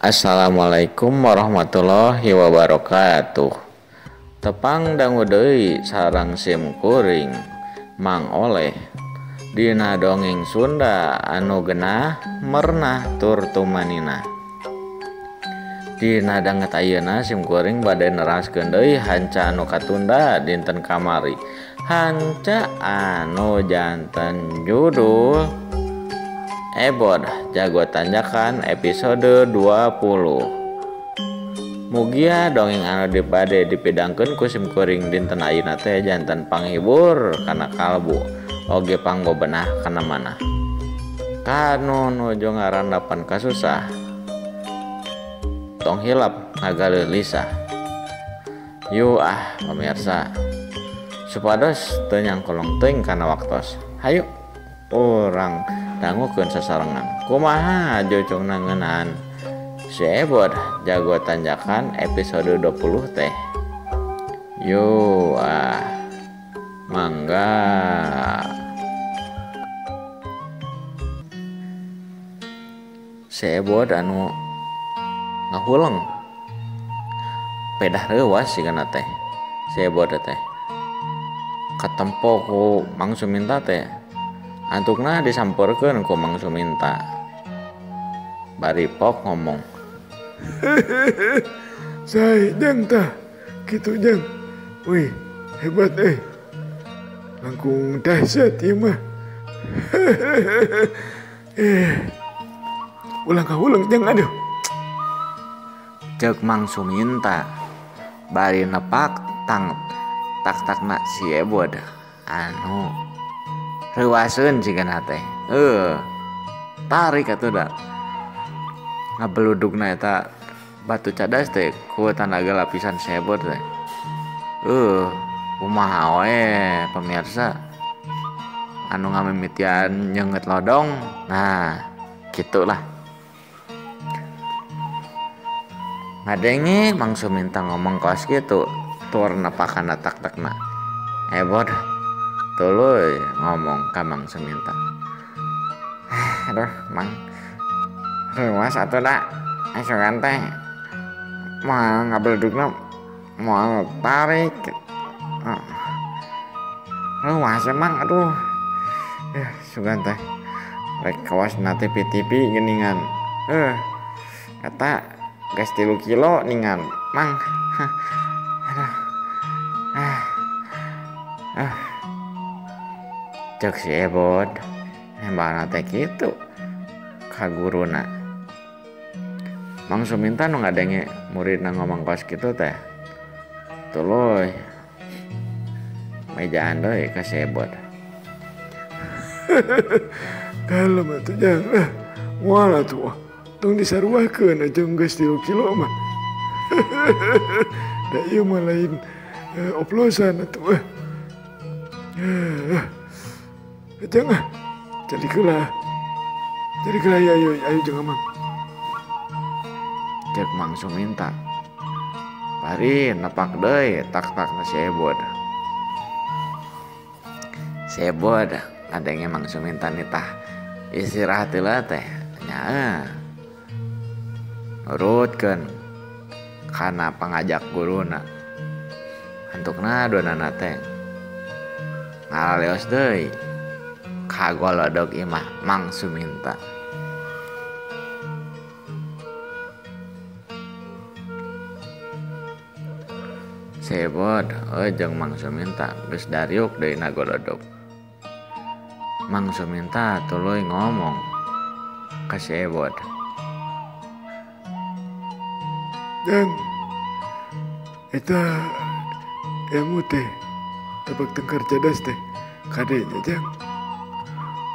Assalamualaikum warahmatullahi wabarakatuh. Tepang dangu deui sareng sim kuring Mang Oleh dina dongeng Sunda anu genah merenah tur tumaninah. Dina danget ayeuna sim kuring bade neraskeun deui hanca anu katunda dinten kamari. Hanca anu janten judul Ebod Jago Tanjakan episode 20. Mugia dongeng anu dibade dipidangkeun ku sim kuring dinten ayeuna teh janten panghibur kana kalbu oge panggobenah kana manah. Kanu nuju ngarandapan kasusah tong hilap ngagaleuh lisah. Yu ah pamirsa, supados teu nyangkolong teuing kana waktos. Hayu urang dangukeun sasarengan. Kumaha jojongna ngeunaan si Ebod Jago Tanjakan episode 20 teh. Yo ah mangga. Si Ebod anu ngahuleng pedah reuwas sigana teh. Si Ebod teh katempo ku Mang Suminta teh. Antukna disamperkeun ku Mang Suminta. Bari pok ngomong. Say jang tah kitu jang. Wih, hebat eh. Langkung dahsyat ieu mah. Ulang ka ulang jang aduh. Ceuk Mang Suminta bari nepak tang tak-takna si Ebod anu reuaseun sigana teh. Tarik atuh da. Ngabeludugna eta batu cadas teh ku tanaga lapisan si Ebod teh. Kumaha we pemirsa anu ngamimitian nyeungeut lodong. Nah, kitulah. Ngadenge Mang Suminta ngomong kos kitu, tur nepakana tak-takna. Ebod tuluy ngomong ka Mang Suminta. Aduh, Mang. Reuwas atuh da. Asuran teh moal ngabeledugna moal tarik. Reuwas Mang, aduh. Sugan teh rek kawas na TV-TV geuningan. Eta geus 3 kilo ningan, Mang. Aduh. Cek si Ebod hembana teh kitu ka guruna. Mang Suminta nu ngadenge muridna ngomong kos kitu teh tuluy mejaan deui ka si Ebod. Kalem atuh jang lah, moal atuh tong disaruahkeun jeung geus 3 kilo mah. Da ieu mah lain oplosan atuh. Jangan, jadi kelah, ayo, ayo jangan Mang. Cek Mang Suminta, bari nepak deui tak-tak si Ebod. Si Ebod ngadenge Mang Suminta nitah istirahat heula teh, nya nurutkeun kana pangajak guruna. Antukna duanana teh ngalaleos deui kagolodog imah Mang Suminta. Si Ebod jeung Mang Suminta geus dariuk deui na golodog. Mang Suminta tuluy ngomong ka si Ebod. Jang, eta ilmu teh tabak tengkar cadas teh kadenya jang.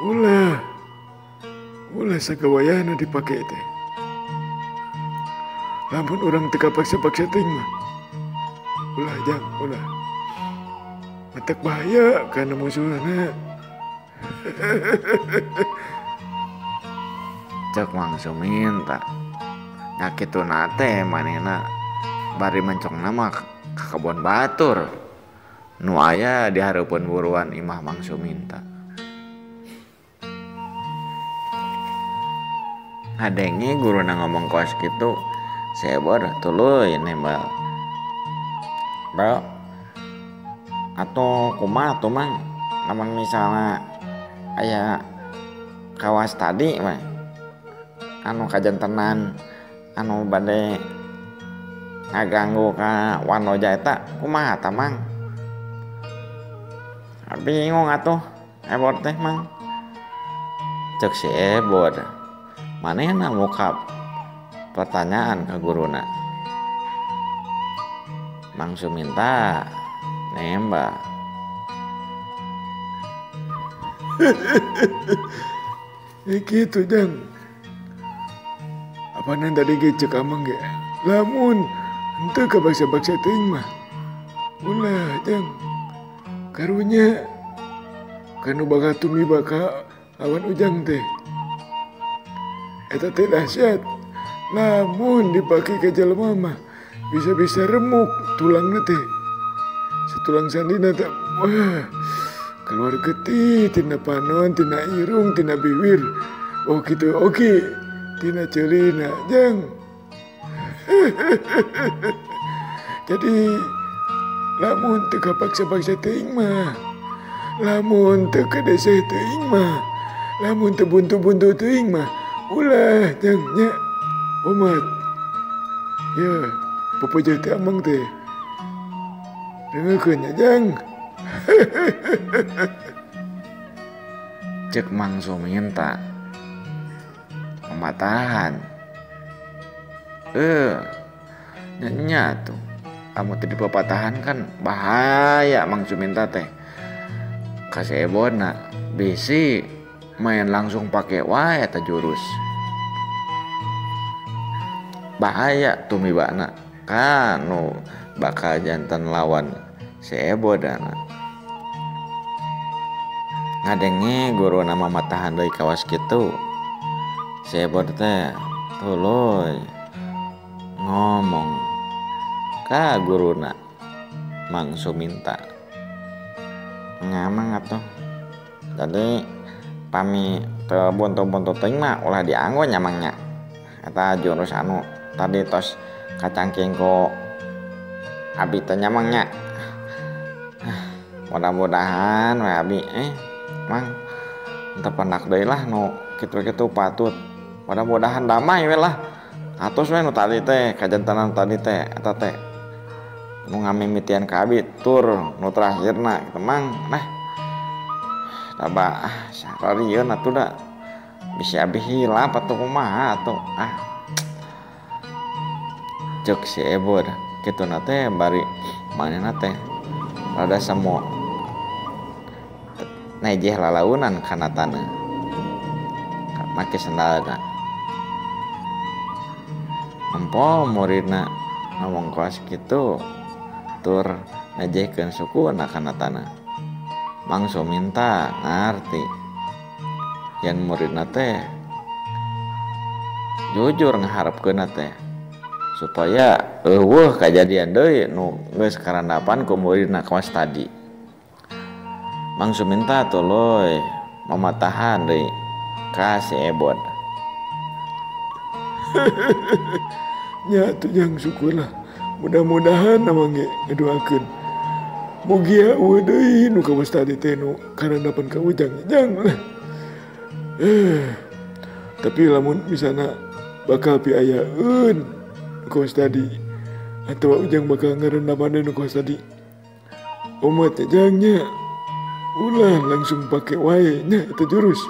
Ulah, ulah sagawayana dipake teh. Lamun urang teu kapaksa-paksa teuing mah. Ulah jang, ulah. Matak bahaya kana musuhna. Cek Mang Suminta. Nya kituna teh manehna bari mencongna mah ka kebon batur nu aya di hareupeun buruan imah Mang Suminta. Ngadenge guruna ngomong kos kitu, si Ebod tuluy nembal. Bro, atau kumaha tuh Mang, lamun misalnya aya kawas tadi mah anu kajantenan anu bade ngaganggu ka wanoja eta kumaha ta Mang? Bingung atuh Ebod teh Mang. Cek si Ebod manehna muka pertanyaan ka guruna. Mang Suminta nembak. Ya gitu Jang. Apaanan tadi ge cek amang ge. Lamun henteu kabaksa-baksa teuing mah. Ulah Jang. Karunya kanu bakal tumiba ka lawan Ujang teh. Eta teh dahsyat. Lamun dipake ka jelema mah bisa-bisa remuk tulangna teh. Setulang sandina teh wah keluar getih tina panon, tina irung, tina bibir. Oh gitu, oke. Tina ceulina, Jang. Jadi lamun teu kapaksa-paksa teuing mah, lamun teu kadeseh teuing mah, lamun teu buntu-buntu teuing mah, ulah Jang nya. Omat. Ya, pepeja teh amang teh. Dengekeun nya Jang. Cek Mang Suminta mematahan. Nya tuh kamu tadi pepatahan kan bahaya Mang Suminta teh. Kasih Ebona bisi main langsung pakai wae eta jurus. Bahaya tumibana kanu bakal jantan lawan si Ebodana. Ngadenge guru nama matahan deui kawas kitu. Si Ebod teh tuluy ngomong ka guruna Mang Suminta. Ngamang atuh. Jadi pami teu buntu-buntu teuing mah ulah dianggo nya Mang nya. Eta jurus anu tadi tos kacangking ku abi teh nya Mang nya. Mudah-mudahan we abi Mang teu pendak deui lah nu kitu-kitu patut. Mudah-mudahan damai we lah. Atos we nu tadi teh kajantenan tadi teh eta teh nu ngamimitian ka abi tur nu terakhirna kitu Mang. Nah taba sararieun atuh da bisi abi hilap atuh kumaha atuh. Ah cek si Ebod kituna teh bari manehna teh rada semo nejeh lalaunan kana taneuh make sendalna. Empo muridna ngomong kawas kitu tur nejehkeun sukuna kana taneuh. Mang Suminta ngarti yen muridna teh jujur ngaharepkeunna teh supaya eueuh kajadian deui nu geus karandapan ku muridna kawas tadi. Mang Suminta tuluy mamatahan deui ka si Ebod. Nya atuh Jang, syukurlah. Mudah-mudahan amang ge ngadoakeun. Mugia eueuh deui nu kawas tadi teh nu karandapan ka Ujang Jang lah. Tapi lamun misalna bakal piayaeun nu kawas tadi atawa Ujang bakal ngarendapan deui nu kawas tadi. Omat nya Jang nya. Ulah langsung pake wae nya eta jurus.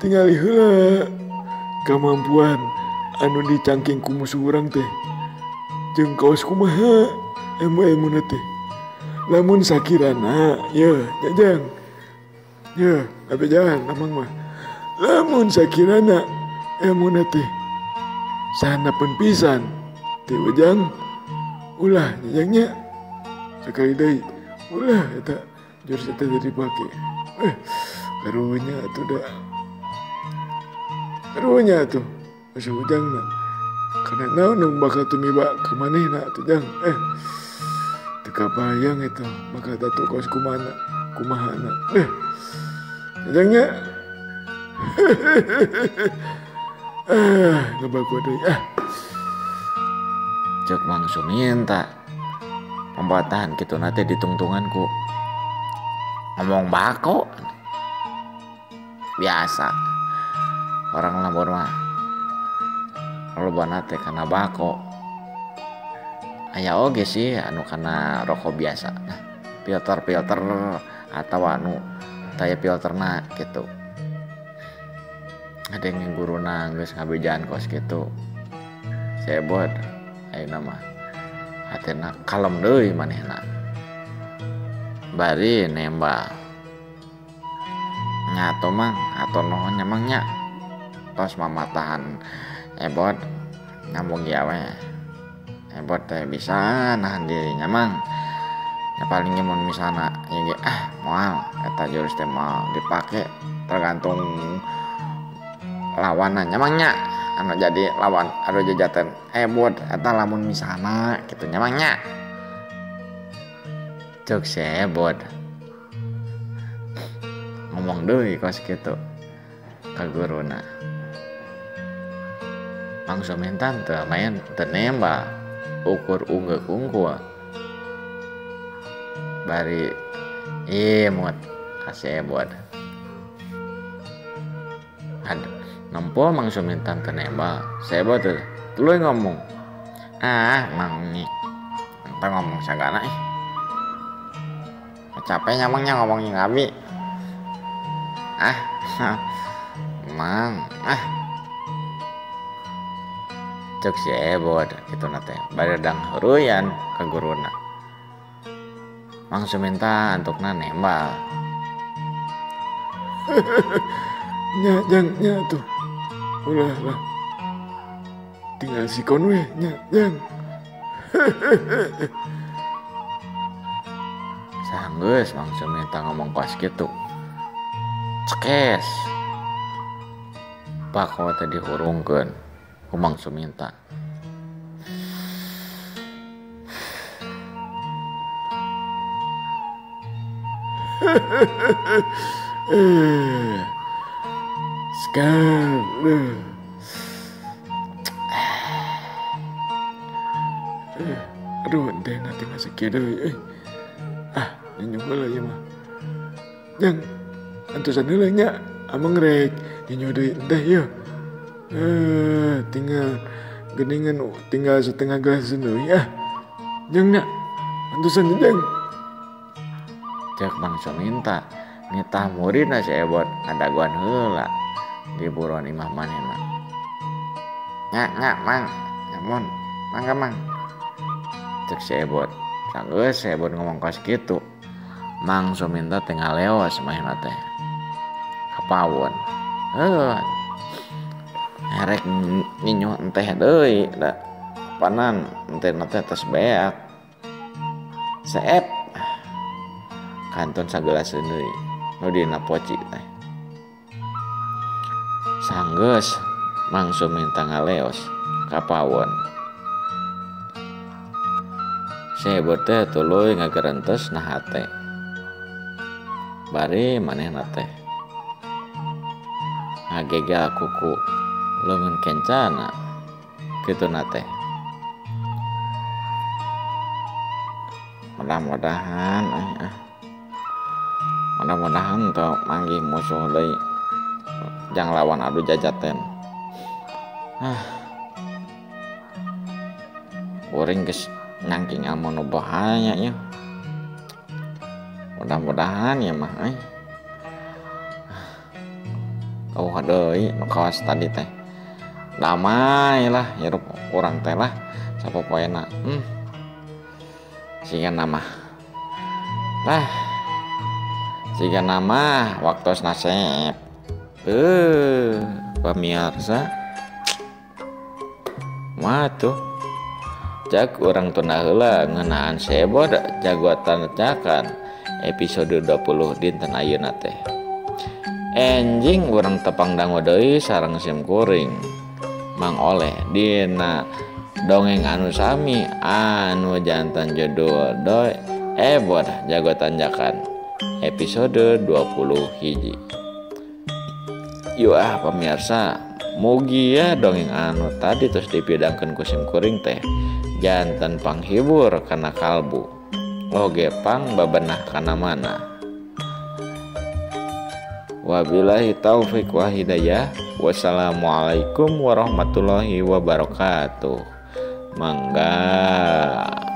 Tingali heula kamampuan anu dicangking ku musuh urang teh. Jeung kaos kumaha ilmu-ilmuna teh. Lamun sakirana ye Jajang. Ye, abi jalan amang mah. Lamun sakirana ilmuna teh sanapeun pisan ti Ujang ulah Jajang nya. Sakali deui ulah eta jurus eta jadi pake. Karunya atuh da. Karunya atuh musuh Ujang na. Karena naon nu bakal tumiba ka manehna atuh Jang. Teu kabayang eta bakal tatu kaos kumana kumahana. Jajang nya. Ngebako deui ah. Cek Mang Suminta pembatahan kitu na teh ditungtungan ku ngomong bako. Biasa orang lembur mah lobana teh kana bako. Aya oge sih anu kana rokok biasa. Nah, filter-filter atau anu taya filterna gitu. Ada yang guruna geus ngabejaan kos kitu. Sebot ayeuna mah hatena kalem deui manehna. Bari nembak. Nyato mang atau nuhun nya mang nya. Tos mamatahan ebot ngambung ieu we. Ebot teh bisa nahan dirinya mang. Ya paling ge mun misalna ieu ge ah moal eta jurus teh moal dipake tergantung lawanna nya mang nya. Anu jadi lawan anu jajaten ebot eta lamun misalna kitu nya mang nya. Cek si ebot ngomong deui kos kitu ka guruna. Mang Suminta teu main teu nembak ukur unggeuk unggul. Bari imut ka si ebot. Aduh, nempo Mang Suminta teu nembak. Si ebot teh tuluy ngomong. Ah, mang nih. Entah ngomong sagala ih. Capek nya mang nya ngomongin abi. Ah, mang, ah. Cek si ebot kitu na teh. Bari dang heuruyan ka guruna. Mang Suminta antukna nembak. Nya jang nya tuh. Ulah lah. Tinggal sikon we nya jang. Sanggeus Mang Suminta ngomong kos kitu. Cekes. Bako teh dihurungkeun ku Mang Suminta. Sekarang aduh ente nanti masuk kieu deui euy. Ah, nyinyuh heula ieu mah. Jang, antosan heula nya ameng rek nyinyuh deui enteh ieu. Tinggal geningan tinggal setengah gelas deui ah. Jang nya, antosan jang. Cek Mang Suminta nitah muridna si ebot ngadaguan heula di buruan imah manehna. Nya nya mang, nyamun, mangga mang. Cek si ebot. Sanggeus si ebot ngomong kos kitu. Mang Suminta teh ngaleos manehna teh. Kapawon. Heuh. Rek nyinyuh enteh deui da. Panan entehna teh tos beak. Seep. Kantun sagelas deui nu dina poci teh. Sanggeus Mang Suminta ngaleos ka pawon. Si ebot teh tuluy ngagerentes na hate. Bari manehna teh ngagegel kuku leungeun kencana kituna teh. Mudah-mudahan mudah-mudahan teu manggih musuh deui jang lawan adu jajaten. Ah. Kuring geus nyangking ilmu nu bahaya ieu. Mudah-mudahan ya mah euy. Eueuh deui nu kawas tadi teh. Damai lah hirup urang teh lah sapopoena. Sigana mah. Lah. Sigana mah waktos nasib. Pemirsa. Mah tuh. Cak urang tunda heula ngeunaan sebot jago tancakan episode 20 dinten ayeuna teh. Enjing urang tepang dangu deui sareng sim kuring. Mang Oleh dina dongeng anu sami anu jantan judul doy ebot jago tanjakan episode 20 hiji. Yuk ah pemirsa, Mugia dongeng anu tadi tos dipidangkeun ku sim kuring teh janten panghibur kana kalbu oge pang babenah kana mana. Wabillahi taufik wa hidayah. Wassalamualaikum warahmatullahi wabarakatuh. Mangga.